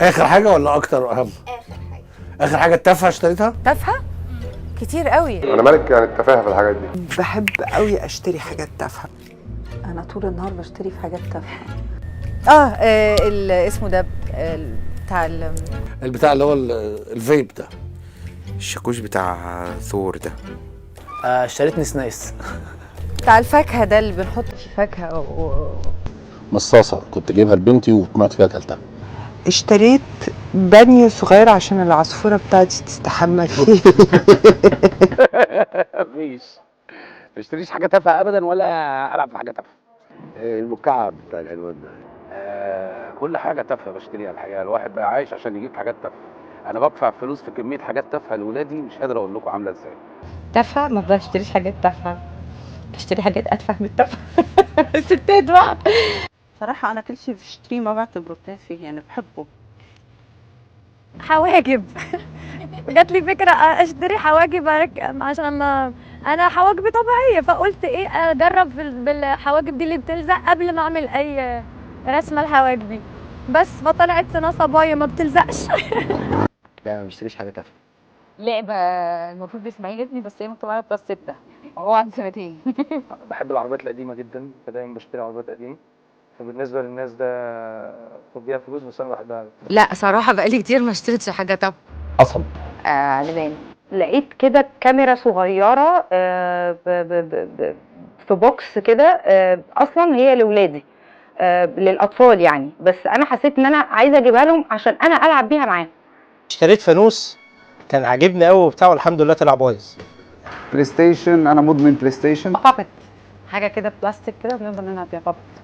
اخر حاجة ولا اكتر واهم؟ اخر حاجة. اخر حاجة التافهة اشتريتها؟ تافهة كتير قوي. انا مالك يعني التفاهة في الحاجات دي. بحب قوي اشتري حاجات تافهة. انا طول النهار بشتري في حاجات تافهة. اسمه ده بتاع البتاع اللي هو الفيب ده، الشاكوش بتاع ثور ده. اشتريت نسناس بتاع الفاكهة ده اللي بنحط فيه فاكهة مصاصه كنت جايبها لبنتي وطمعت فيها اكلتها. اشتريت بانيو صغير عشان العصفوره بتاعتي تستحمى فيه. مفيش، ما اشتريش حاجة تافهة ابدا ولا العب في حاجة تافهة. المكعب بتاع الالوان ده. كل حاجة تافهة بشتريها الحقيقة. الواحد بقى عايش عشان يجيب حاجات تافهة. انا بدفع فلوس في كمية حاجات تافهة لاولادي، مش قادر اقول لكم عامله ازاي. تافهة ما بشتريش حاجات تافهة، بشتري حاجات اتفه من التافهة. الستات بقى. صراحة انا كل شيء بشتريه ما بعتبره تافه، يعني بحبه. حواجب. جات لي فكرة اشتري حواجب عشان ما انا حواجبي طبيعية، فقلت ايه اجرب بالحواجب دي اللي بتلزق قبل ما اعمل اي رسمة لحواجبي، بس فطلعت نصباية ما بتلزقش. لا ما بشتريش حاجة تافهة. لعبه المفروض باسماعيل ابني، بس هي مكتوب عليها plus 6 وهو عنده سنتين. بحب العربيات القديمة جدا، فدايما بشتري عربيات قديمة، فبالنسبه للناس ده تضييع فلوس، بس انا بحبها. لا صراحة بقالي كتير ما اشتريتش حاجة تافهة. قصب. لبان. لقيت كده كاميرا صغيرة في box كده، اصلا هي لاولادي، للاطفال يعني، بس انا حسيت ان انا عايزه اجيبها لهم عشان انا العب بيها معاهم. اشتريت فانوس كان عاجبني قوي وبتاع، والحمد لله طلع بايظ. PlayStation، انا مدمن PlayStation. pop it، حاجة كده بلاستيك كده بنفضل نلعب بيها pop it.